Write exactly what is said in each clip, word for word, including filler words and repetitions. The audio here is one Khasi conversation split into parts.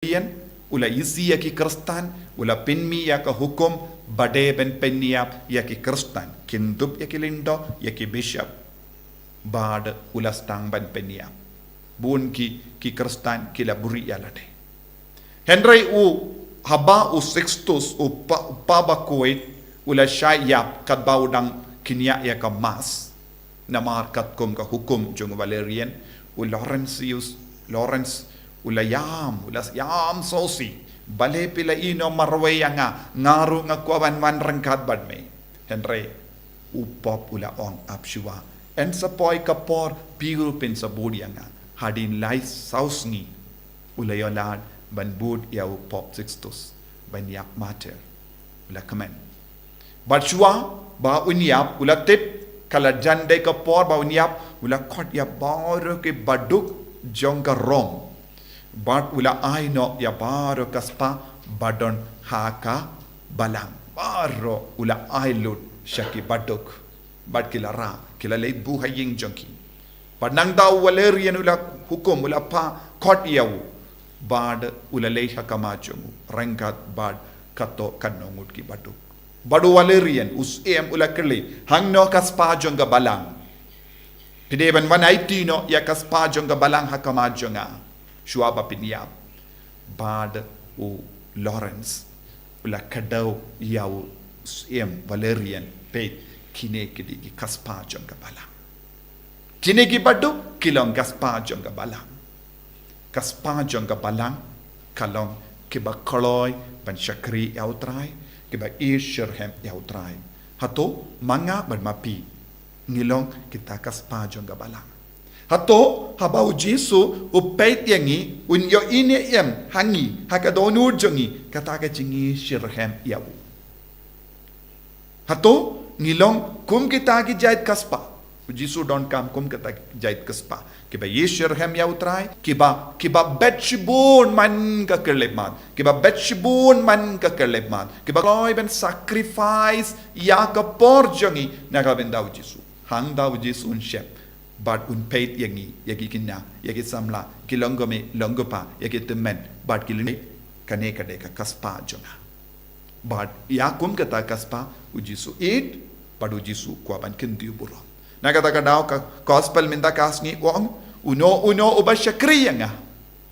Valerian u la isih ïa ki Khristan, u la pynmih ïa ka hukum ba dei ban pynïap ïa ki Khristan, kin dup ïa ki lyngdoh, ïa ki bishop, bad u la sdang ban pynïap. Bun ki, ki Khristan ki la buhrieh ïa lade. Hynrei u, haba u Sixtus, u pa, u pa bakhuid, u la shah ïap katba u dang kynïap ïa ka Mass. Namar katkum ka hukum jong u Valerian, u Laurentius, Lawrence, u la ïam, u la ïam sngewsih. Balei phi la ïehnoh marwei ïa nga, nga ruh nga kwah ban wan ryngkat bad me. Hynrei u Pope u la ong, ap shuwa. Yn sa poi ka por phi ruh phin sa bud ïa nga. Hadien lai saw sngi u la ïoh lad ban bud ïa u Pope Sixtus ban ïap martyr. U la kmen. Bad shuwa ba un ïap, u la tip ka la jan dei ka por ba un ïap, u la khot ïa baroh ki baduk jong ka Rome. Bad u la ai noh ïa baroh ka spah ba don ha ka balang. Baroh u la ai lut sha ki baduk. Bad ki la rah, ki la leit buh ha ïing jong ki. Bad nangta u Valerian u la hukum, u la phah khot ïa u. Bad u la leit ha khmat jong u ryngkat bad kato katno ngut ki baduk. Bad u Valerian, u syiem u la kylli, hangno ka spah jong ka balang? Phi dei ban wan aiti noh ïa ka spah jong ka balang ha khmat jong nga shuwa ba phin ïap. Bad u Lawrence u la kdew ïa u syiem Valerian, peit, kine ki dei ki ka spah jong ka balang. Kine ki baduk ki long ka spah jong ka balang. Ka spah jong ka balang ka long kiba kloi ban shakri ïa u Trai, kiba ïeit shitrhem ïa u Trai. Hato ma nga bad ma phi ngi long kita ka spah jong ka balang? Hato haba u Jisu u peit ïa ngi, un ïohi ne em ha ngi, ha ka dohnud jong ngi, kata ka jingïeit shitrhem ïa u? Hato ngi long kum kita ki jait ka spah? U Jisu u donkam kum kita ki jait ka spah, kiba ïeit shitrhem ïa u Trai, kiba, kiba bet shibun man ka khyllipmat, kiba bet shibun man ka khyllipmat, kiba kloi ban sacrifice ïa ka por jong ngi na ka bynta u Jisu. Hangta u Jisu un shep bad un peit ïa ngi, ïa ki khynnah, ïa ki samla, ki long kmie, long kpa, ïa ki tymmen bad ki lynti. Kane ka dei ka spah jong nga. Bad ïa kum kata ka spah u Jisu ïeit, bad u Jisu u kwah ban kyntiew burom. Na kata ka daw ka gospel mynta ka sngi u ong, uno uno uba shakri ïa nga,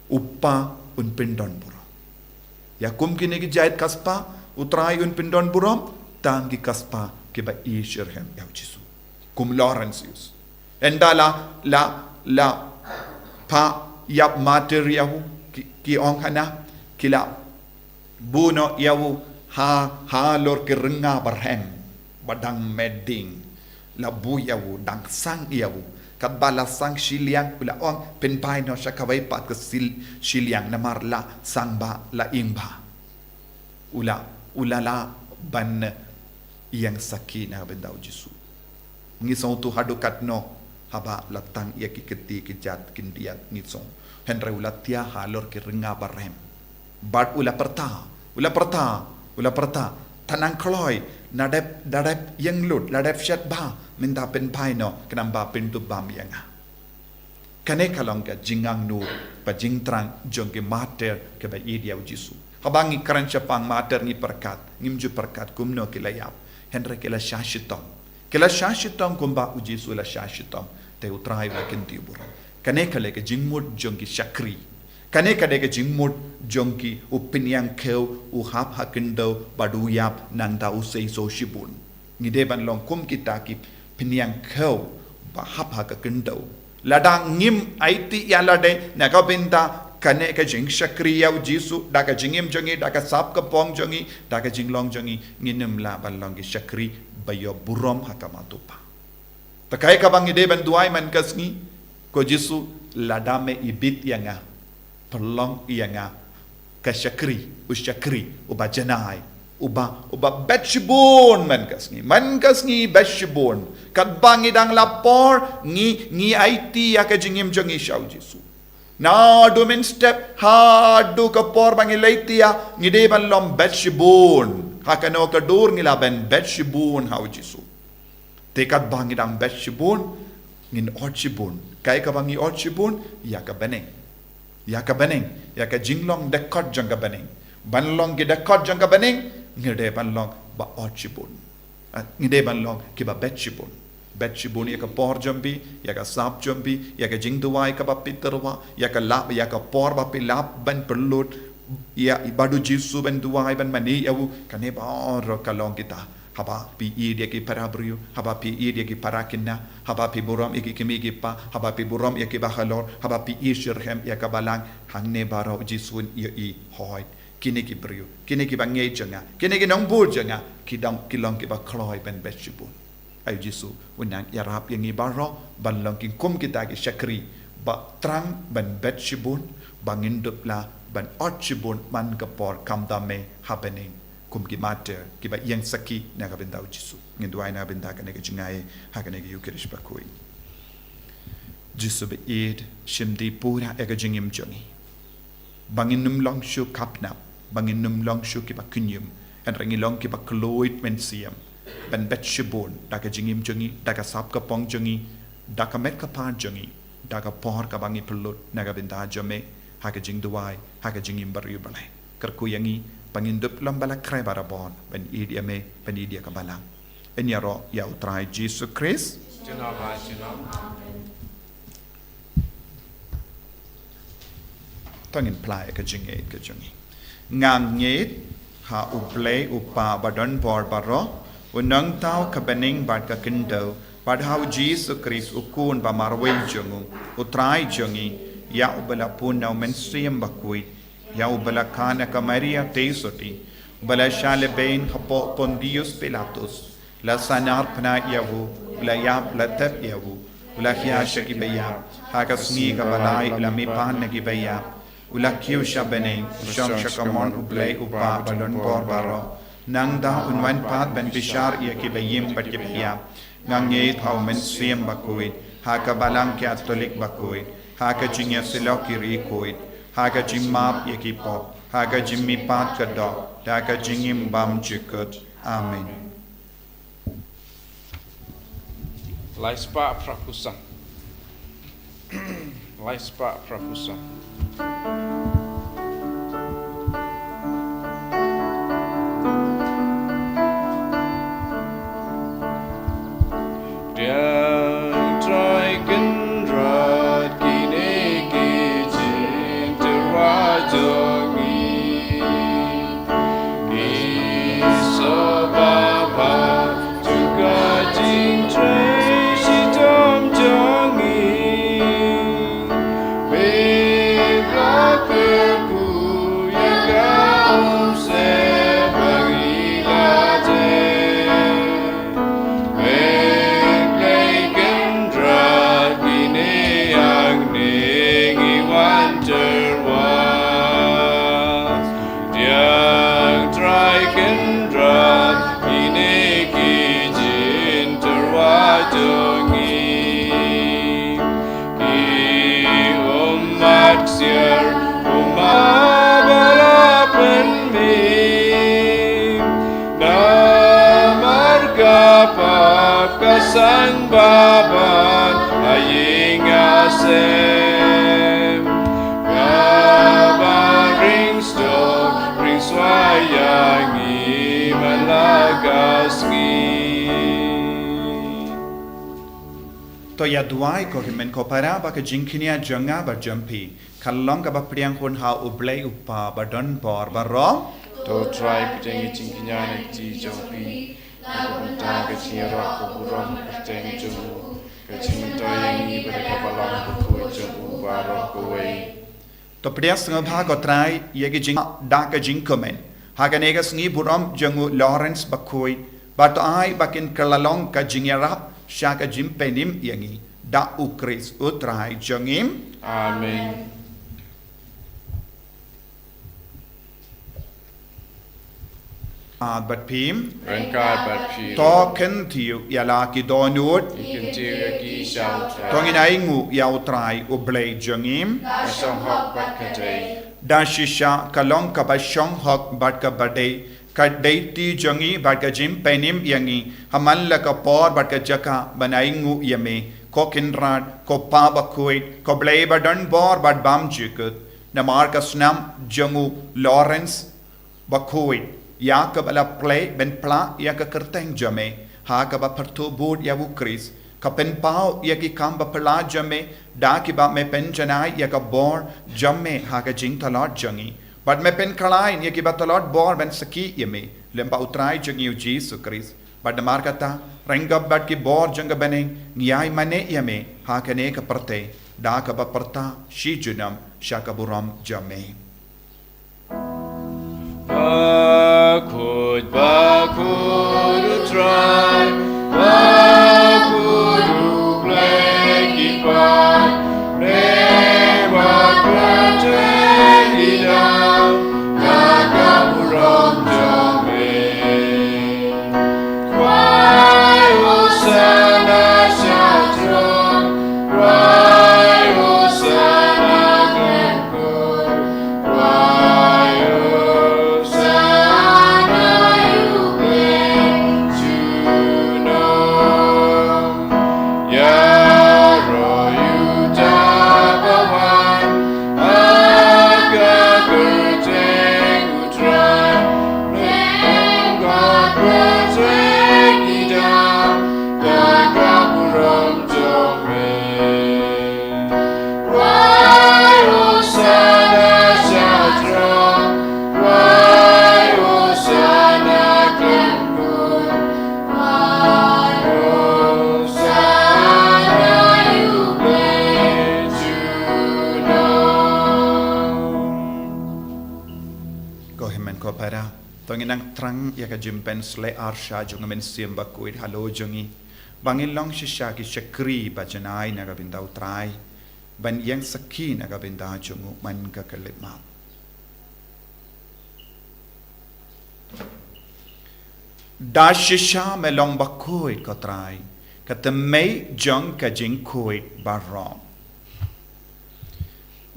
u Kpa un pyndon burom. Ïa kum kine ki jait ka spah u Trai un pyndon burom, tang ki ka spah kiba ïeit shitrhem ïa u Jisu. Kum Laurentius. Ynda la, la, la phah ïap martyr ïa u, ki, ki ong hana, ki la buh noh ïa u ha, halor ki rynga barhem ba dang met ding. La buh ïa u, dang sang ïa u. Katba la sang shiliang, u la ong, pynphai noh sha kawei pat ka sil-, shiliang, namar la sang bha, la ïng bha. U la, u la lah ban ïeng sakhi na ka bynta u Jisu. Ngi sngewthuh haduh katno haba la tang ïa ki kti ki jat khyndiat, ngi sngew. Hynrei u la thiah halor ki rynga barhem. Bad u la pyrta, u la pyrta, u la pyrta, tang nang kloi, la dep, la dep ïeng lut, la dep shet bha, mynta pynphai noh, khnang ba phin dup bam ïa nga. Kane ka long ka jingangnud bad jingthrang jong ki martyr kiba ïeit ïa u Jisu. Haba ngi kren shaphang martyr ngi pyrkhat, ngim ju pyrkhat kumno ki la ïap, hynrei ki la shah shitom. Ki la shah shitom kumba u Jisu u la shah shitom. Te u Trai u la kyntiew burom. Kane ka dei ka jingmut jong ki shakri. Kane ka dei ka jingmut jong ki, u phniang khew u hap ha khyndew bad u ïap nangta u sei sngewsih shibun. Ngi dei ban long kum kita ki phniang khew ba hap ha ka khyndew. Lada ngim aiti ïa lade na ka bynta kane ka jingshakri ïa u Jisu, da ka jingim jong ngi, da ka sap ka phong jong ngi, da ka jinglong jong ngi, ngin ym lah ban long ki shakri ba ïoh burom ha khmat u Kpa. Te kaei kaba ngi dei ban duwai man ka sngi, ko Jisu, lada me ibit ïa nga, pynlong ïa nga ka shakri, u shakri uba janai, uba, uba bet shibun man ka sngi, man ka sngi bet shibun. Katba ngi dang la por, ngi, ngi aiti ïa ka jingim jong ngi sha u Jisu. Naduh mynstep haduh ka por ba ngi la aiti ïa, ngi dei ban long bet shibun. Ha kano ka dur ngi lah ban bet shibun ha u Jisu. Te katba ngi dang bet shibun, ngin ot shibun. Kaei kaba ngi ot shibun, ïa ka bneng. ïa ka bneng, ïa ka jinglong dkhot jong ka bneng. Ban long ki dkhot jong ka bneng, ngi dei ban long ba ot shibun. Ah, ngi dei ban long kiba bet shibun. Bet shibun ïa ka por jong phi, ïa ka sap jong phi, ïa ka jingduwai kaba phi tyrwa, ïa ka lap, ïa ka por ba phi lap ban pynlut ïa i bad u Jisu ban duwai ban mane ïa u, kane baroh ka long kita. Haba phi ïeit ïa ki para briew, haba phi ïeit ïa ki para khynnah, haba phi burom ïa ki kmie ki kpa, haba phi burom ïa ki bahalor, haba phi ïeit shitrhem ïa ka balang, hangne baroh u Jisu un ïohi, hooid, kine ki briew, kine kiba ngeit jong nga, kine ki nongbud jong nga, ki dang, ki long kiba kloi ban bet shibun. Ai u Jisu u nang ïarap ïa ngi baroh ban long ki kum kita ki shakri ba thrang ban bet shibun, ba ngin dup lah ban ot shibun man ka por khamtam eh ha bneng. Kum ki martir kiba ïeng sakhi na ka bynta u Jisu. Ngin duwai na ka bynta kane ka jingaiei ha kane ka Ïukharist bakhuid. Jisu ba ïeit, shim dih pura ïa ka jingim jong ngi. Ba ngin ym long shuh khapnap, ba ngin ym long shuh kiba khñium, hynrei ngin long kiba kylluid mynsiem ban bet shibun da ka jingim jong ngi, da ka sap ka pong jong ngi, da ka met ka phad jong ngi, da ka por kaba ngi pynlut na ka bynta jong me ha ka jingduwai, ha ka jingim briew Blei. Kyrkhu ïa ngi ba ngin dup long ba la khreh barabor ban ïeit ïa me, ban ïeit ïa ka balang. Yn ïaroh ïa u Trai Jisu Khrist. Junom ha junom. To ngin phla ïa ka jingngeit ka jong ngi. Nga ngeit ha U Blei U Kpa Badonbor baroh, U Nongthaw ka bneng bad ka khyndew, bad ha U Jisu Khrist U Khun ba marwei jong U, U Trai jong ngi, ïa uba la pun na U Mynsiem Bakhuid, ïa uba la kha na ka Maria Theisotti, uba la shah lehbeiñ hapoh Pontius Pilatus, la sahnarphna ïa u, u la ïap, la thep ïa u, u la khia sha kiba ïap, ha ka sngi kaba lai u la mihpat na kiba ïap, u la kiew sha bneng, u shong sha kamon U Blei U Kpa Badonbor baroh. Nangta un wan pat ban bishar ïa kiba im bad kiba ïap. Nga ngeit ha U Mynsiem Bakhuid, ha ka Balang Katholik bakhuid, ha ka jingïasyllok ki riewkhuid, ha ka jingmap ïa ki pop, ha ka jingmihpat ka doh, da ka jingim bymjukut. Amen. Lai spah phra phew san. Lai spah phra phew san. Pdiang Trai Kynrad kine ki jingtyrwa jong ngi. Ngi sngewbha ba jong ka jingtrei shitom jong ngi, phin ïa kyrkhu ïa ka umseb ba ngi la tei. Phi Blei Kynrad kine hangne ngi wan tyrwa. Pdiang Trai Kynrad kine ki jingtyrwa jong ngi. Ki ummat ksiar, ummat ba la pynmih namar ka pap ka sang babat ha ïing ha sem. Kaba ring sdor ring swa ïa ngi man la ka sngi. To ïa duwai ko hynmen ko para ba ka jingkñia jong nga bad jong phi kan long kaba pdiang hun ha U Blei U Kpa Badonbor baroh. To Trai pdiang ïa ka jingkñia na ka kti jong phi, na ka bynta ka jingïarap ka burom ka kyrteng jong u, ka jingmyntoi ïa ngi bad ka Balang Bakhuid jong u baroh kawei. To pdiang sngewbha ko Trai ïa ka jing, da ka jingkmen ha kane ka sngi burom jong u Lawrence Bakhuid, bad to ai ba kin kylla long ka jingïarap sha ka jingpynim ïa ngi, da U Khrist U Trai jong ngi. Amen. Ïeit bad phi. Ryngkat bad phi. To kyntiew ïa la ki dohnud. Ngi kyntiew ïa ki sha U Trai. To ngin ainguh ïa U Trai U Blei jong ngi. Ka shong hok bad ka dei. Da shisha ka long kaba shong hok bad kaba dei, ka dei kti jong ngi bad ka jingpynim ïa ngi ha man la ka por bad ka jaka ban ainguh ïa me, ko Kynrad, ko Pa Bakhuid, ko Blei Badonbor bad Bymjukut. Namar ka snam jong u Lawrence Bakhuid, ïa kaba la plie ban pla ïa ka kyrteng jong me ha kaba pyrthuh bud ïa u Khrist, ka pynpaw ïa ki kam baphylla jong me da kiba me pynjanai ïa ka bor jong me ha ka jingtlot jong ngi. Bad me pynkhlaiñ ïa kiba tlot bor ban sakhi ïa me lyngba u Trai jong ngi u Jisu Khrist. Bad namar kata, ryngkat bad ki bor jong ka bneng, ngi ai mane ïa me ha kane ka pyrthei da kaba pyrta shi junom sha ka burom jong me. Bakhuid, bakhuid u Trai, bakhuid u Blei ki paid, me wat pyrthei ki dang da ka burom jong me. Khwai Hosanna sha throng, khwai Hosanna khlem kut, khwai Hosanna ïa u Blei junom. Ïaroh ïa uta uba wan ha ka kyrteng u Trai, men ka kyrteng ki dang da ka burom jong me. Khwai Hosanna sha throng, khwai Hosanna khlem kut, khwai Hosanna ïa u Blei junom. Ko hynmen ko para, to ngin nang thrang ïa ka jingpynshlur sha jong u Mynsiem Bakhuid halor jong ngi, ba ngin long shisha ki shakri ba janai na ka bynta u Trai, ban ïeng sakhi na ka bynta jong u man ka khyllipmat. Da shisha me long bakhuid ko Trai, ka tymmen jong ka jingkhuid baroh.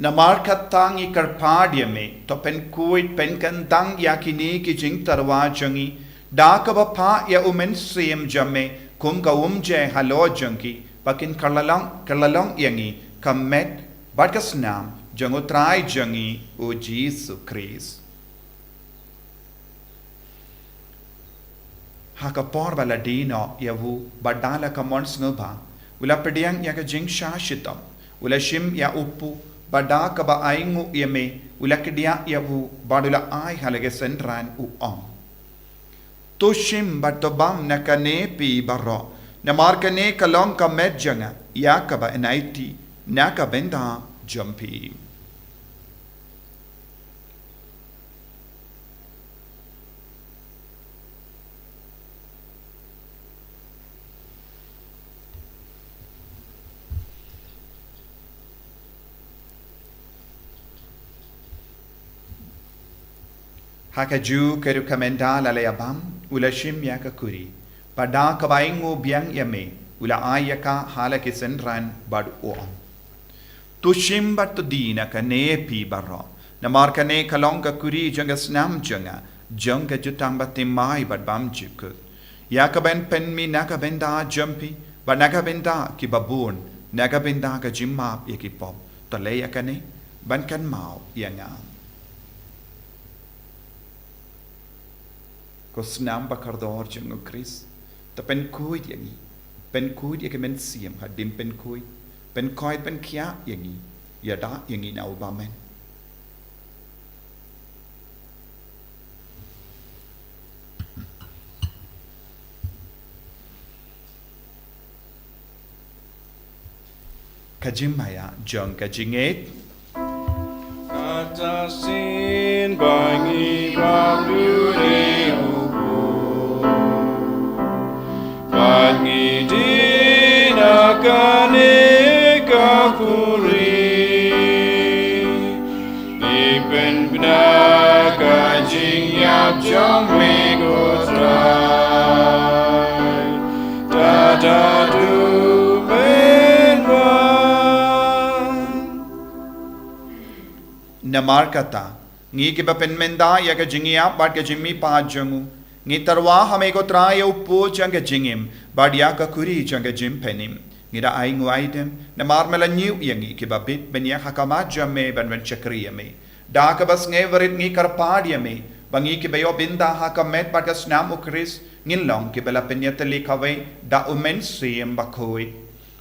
Namar kata ngi kyrpad ïa me, to pynkhuid pynkyndang ïa kine ki jingtyrwa jong ngi da kaba phah ïa u Mynsiem jong me kum ka umjai halor jong ki, ba kin kylla long, kylla long ïa ngi ka met bad ka snam jong u Trai jong ngi u Jisu Khrist. Ha ka por ba la die noh ïa u, bad da la ka mon sngewbha, u la pdiang ïa ka jingshah shitom, u la shim ïa u kpu, bad da kaba ainguh ïa me, u la kdiah ïa u, bad u la ai ha la ki synran, u ong: To shim bad to bam na kane phi baroh, namar kane ka long ka met jong nga, ïa kaba yn aiti na ka bynta jong phi. Ha kajuh ka rukom, ynda la ïa bam, u la shim ïa ka khuri, bad da kaba ainguh biang ïa me, u la ai ïa ka ha la ki synran, bad u ong: To shim bad to die na kane phi baroh, namar kane ka long ka khuri jong ka snam jong nga, jong ka jutang bathymmai bad bymjukut, ïa kaba yn pynmih na ka bynta jong phi bad na ka bynta kiba bun, na ka bynta ka jingmap ïa ki pop. To leh ïa kane ban kynmaw ïa nga. Ko snam bakordor jong u Khrist, to pynkhuid ïa ngi, pynkhuid ïa ki mynsiem hadien pynkhuid, pynkhuid pynkhiah ïa ngi, ïada ïa ngi na u bymman. Ka jingmaïa jong ka jingngeit. Kata shisien ba ngi bam ïa u Blei, ba ngi die na kane ka khuri, ngi pynbna ka jingïap jong me ko Trai, da haduh phin wan. Namar kata, ngi kiba pynmynta ïa ka jingïap bad ka jingmihpat jong u, ngi tyrwa ha me ko Trai ïa u kpu jong ka jingim, bad ïa ka khuri jong ka jingpynim. Ngi da ainguh aidem, namar me la ñiew ïa ngi kiba bit ban ïeng ha khmat jong me ban wan shakri ïa me. Da kaba sngewrit ngi kyrpad ïa me, ba ngi kiba ïoh bynta ha ka met bad ka snam u Khrist, ngin long kiba la pynïatylli kawei da u Mynsiem Bakhuid.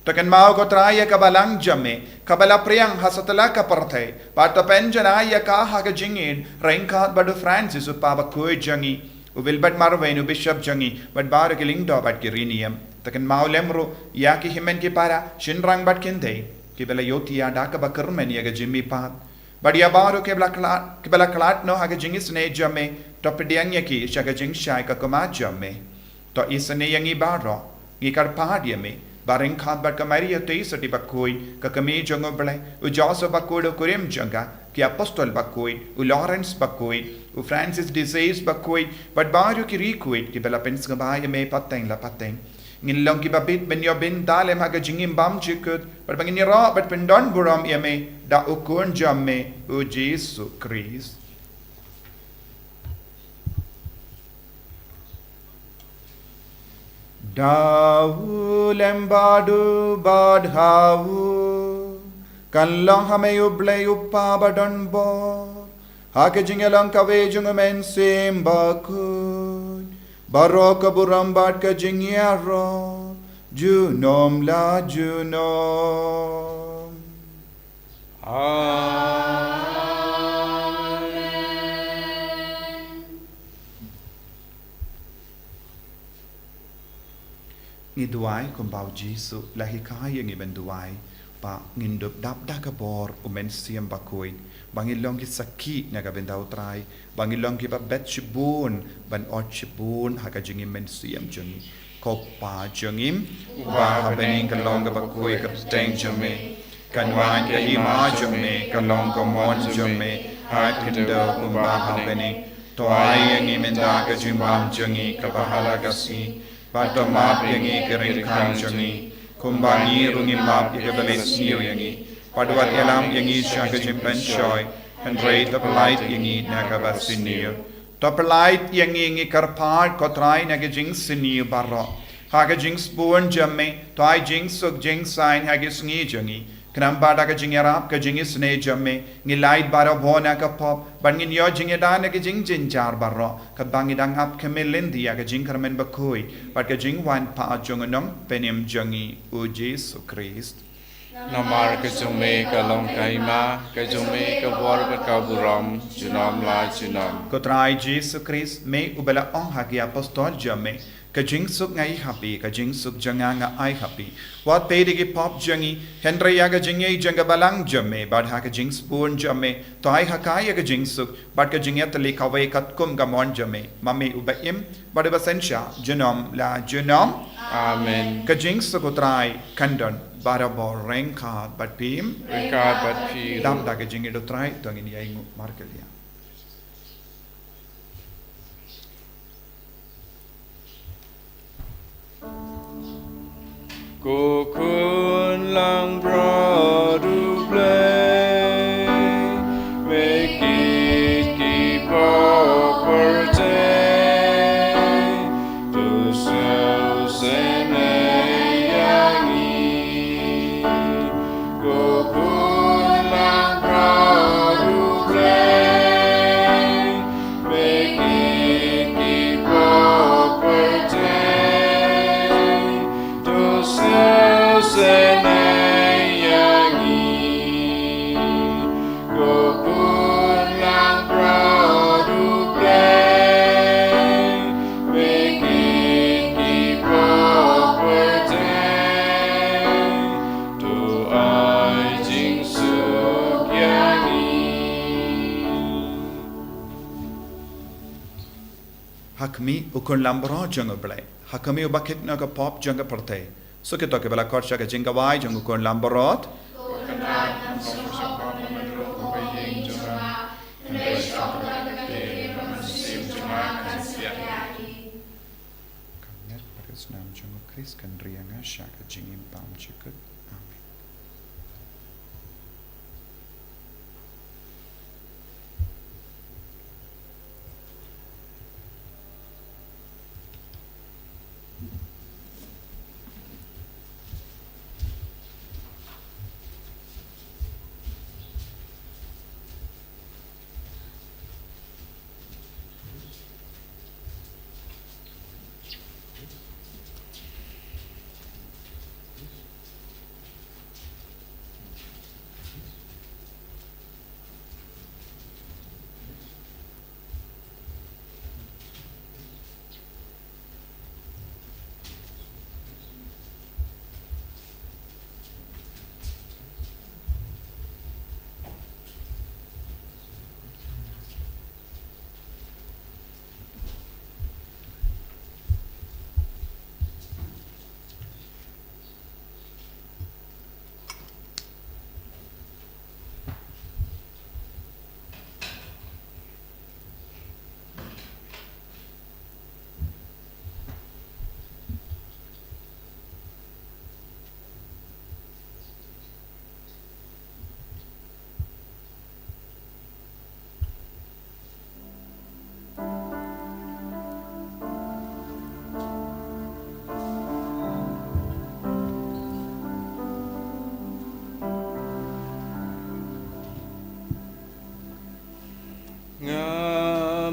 To kynmaw ko Trai ïa ka balang jong me, kaba la phriang ha satlak ka pyrthei, bad to pynjanai ïa ka ha ka jingïeit, ryngkat bad u Francis u Papa bakhuid jong ngi, u Wilbert Marwein u Bishop jong ngi, bad baroh ki lyngdoh bad ki riewniam. To kynmaw lem ruh ïa ki hynmen ki para, shynrang bad kynthei, kiba la ïohthiah da kaba kyrmen ïa ka jingmihpat. Bad ïa baroh kiba la khlad, kiba la khlad noh ha ka jingisynei jong me, to pdiang ïa ki sha ka jingshai ka khmat jong me. To isynei ïa ngi baroh, ngi kyrpad ïa me, ba ryngkat bad ka Maria Theisotti bakhuid, ka kmie jong u Blei, u Joseph bakhuid u kurim jong ka, ki apostol bakhuid, u Lawrence bakhuid, u Francis de Sales bakhuid, bad baroh ki riewkhuid kiba la pynsngewbha ïa me pateng la pateng. Ngin long kiba bit ban ïoh bynta lem ha ka jingim bymjukut, bad ba ngin ïaroh bad pyndonburom ïa me, da u Khun jong me, u Jisu Khrist. Da u lem bad u bad ha u, kan long ha me u Blei u Kpa badonbor, ha ka jingïalong kawei jong u Mynsiem Bakhuid, baroh ka burom bad ka jingïaroh, junom la junom. Amen. Ngi duwai kumba u Jisu u la hikai ïa ngi ban duwai, ba ngin dup dap da ka bor u Mynsiem Bakhuid, ba ngin long ki sakhi na ka bynta u Trai, ba ngin long kiba bet shibun ban ot shibun ha ka jingim mynsiem jong ngi. Ko Kpa jong ngi uba ha bneng, kan long kaba khuid ka kyrteng jong me, kan wan ka hima jong me, kan long ka mon jong me ha khyndew kumba ha bneng. To ai ïa ngi mynta ka jingbam jong ngi kaba ha la ka sngi, bad to map ïa ngi ki ryngkang jong ngi, kumba ngi ruh ngi map ïa kiba leh sniew ïa ngi, bad wat ïalam ïa ngi sha ka jingpynshoi, hynrei to pyllait ïa ngi na kaba sniew. To pyllait ïa ngi, ngi kyrpad ko Trai, na ka jingsniew baroh. Ha ka jingsbun jong me, to ai jingsuk jingsaiñ ha ki sngi jong ngi, khnang ba da ka jingïarap ka jingisynei jong me, ngin lait barabor na ka pop, bad ngin ïoh jingïada na ki jingjynjar baroh, katba ngi dang ap khmih lynti ïa ka jingkyrmen bakhuid bad ka jingwan pat jong u Nongpynim jong ngi, u Jisu Khrist. Namar ka jong me ka long ka hima, ka jong me ka bor bad ka burom, junom la junom. Ko Trai Jisu Khrist, me uba la ong ha ki apostol jong me, ka jingsuk nga ai ha phi, ka jingsuk jong nga nga ai ha phi. Wat peit ïa ki pop jong ngi, hynrei ïa ka jingïeit jong ka balang jong me, bad ha ka jingsbun jong me, to ai ha ka ïa ka jingsuk bad ka jingïatylli kawei katkum ka mon jong me, ma me uba im bad uba synshar junom la junom. Amen. Ka jingsuk u Trai kan don barabor ryngkat bad phi. Ryngkat bad phi. Dap da ka jingïeit u Trai, to ngin ïa ainguh markylliang. Ko Khun langbrot U Blei, me kit ki pop pyrthei, to sngewsynei ïa ngi. Ko Khun langbrot U Blei, me kit ki pop pyrthei, to sngewsynei ïa ngi. Ko Khun langbrot U Blei, me kit ki pop pyrthei, to ai jingsuk ïa ngi. Ha khmih, U Khun langbrot jong U Blei. Ha khmih, uba kit noh ka pop jong ka pyrthei. Suk ïa kito kiba la khot sha ka jingkawai jong U Khun langbrot. Ka met bad ka snam jong U Khrist kan ri ïa nga sha ka jingim bymjukut. Amen.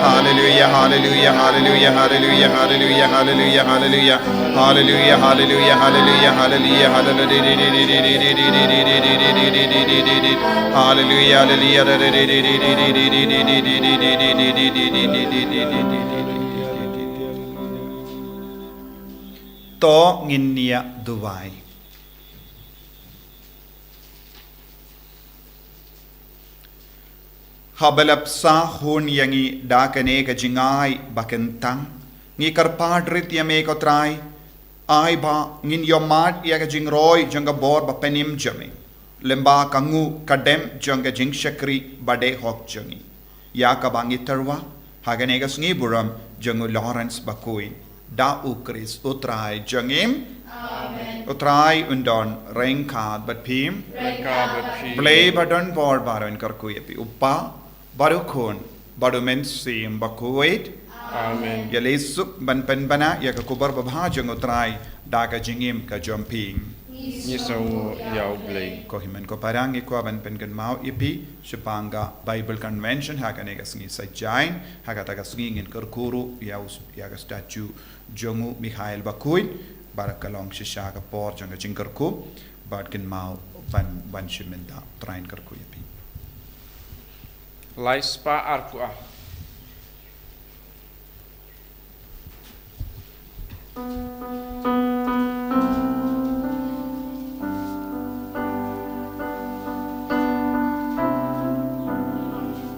Hallelujah, hallelujah, hallelujah, hallelujah, hallelujah, hallelujah. Hallelujah, hallelujah, hallelujah, hallelujah, hallelujah. Hallelujah, hallelujah. To ngin ïa duwai. Haba la pynshah hun ïa ngi da kane ka jingai ba kyntang, ngi kyrpad rit ïa me ko Trai, ai ba ngin ïohmad ïa ka jingroi jong ka bor ba pynim jong me, lyngba ka nguh ka dem jong ka jingshakri ba dei hok jong ngi. Ïa kaba ngi tyrwa ha kane ka sngi burom jong u Lawrence Bakhuid, da U Khrist U Trai jong ngi. Amen. U Trai un don ryngkat bad phi. Ryngkat bad phi. Blei ba don bor baroh un kyrkhu ïa phi, U Kpa bad U Khun bad U Mynsiem Bakhuid. Amen. Ïaleh suk ban pynbna ïa ka khubor babha jong U Trai da ka jingim ka jong phi. Ngi sngewnguh ïa U Blei. Ko hynmen ko para, ngi kwah ban pynkynmaw ïa phi shaphang ka Bible Convention ha kane ka sngi Saitjaiñ. Ha kata ka sngi ngin kyrkhu ruh ïa u, ïa ka statue jong u Mikhail Bakhuid, bad ka long shisha ka por jong ka jingkyrkhu, bad kynmaw ban, ban shim bynta. Trai un kyrkhu ïa phi. Lai spah arphew ar.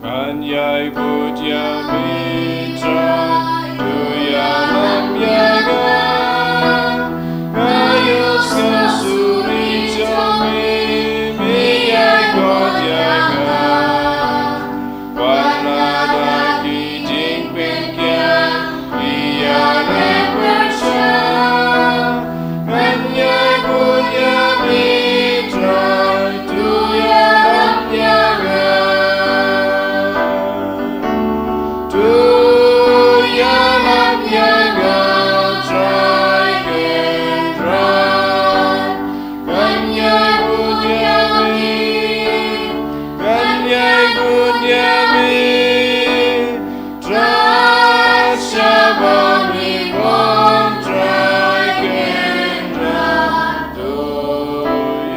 Ban ïai bud ïa me Trai, to ïalam ïa nga. Nga ïohsngew suri jong me, me ïai kot ïa nga. Wat la da ki jingpynkhiah, ki ïaleh pyrshah, ngan ïai bud ïa me Trai, to ïalam ïa nga. To ïalam ïa nga Trai Kynrad. Ngan ïai bud ïa me, ngan ïai bud ïa me, Trai sha ba me bun Trai Kynrad, to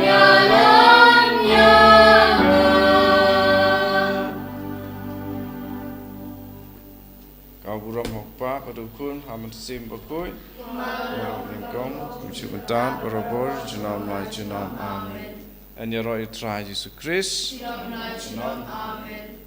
ïalam ïa nga. Ka burom ha U Kpa bad U Khun, ha U Mynsiem Bakhuid. Kumba nyngkong, kumjuh mynta, barabor, junom la junom. Amen. Yn ïaroh ïa u Trai Jisu Khrist. Amen.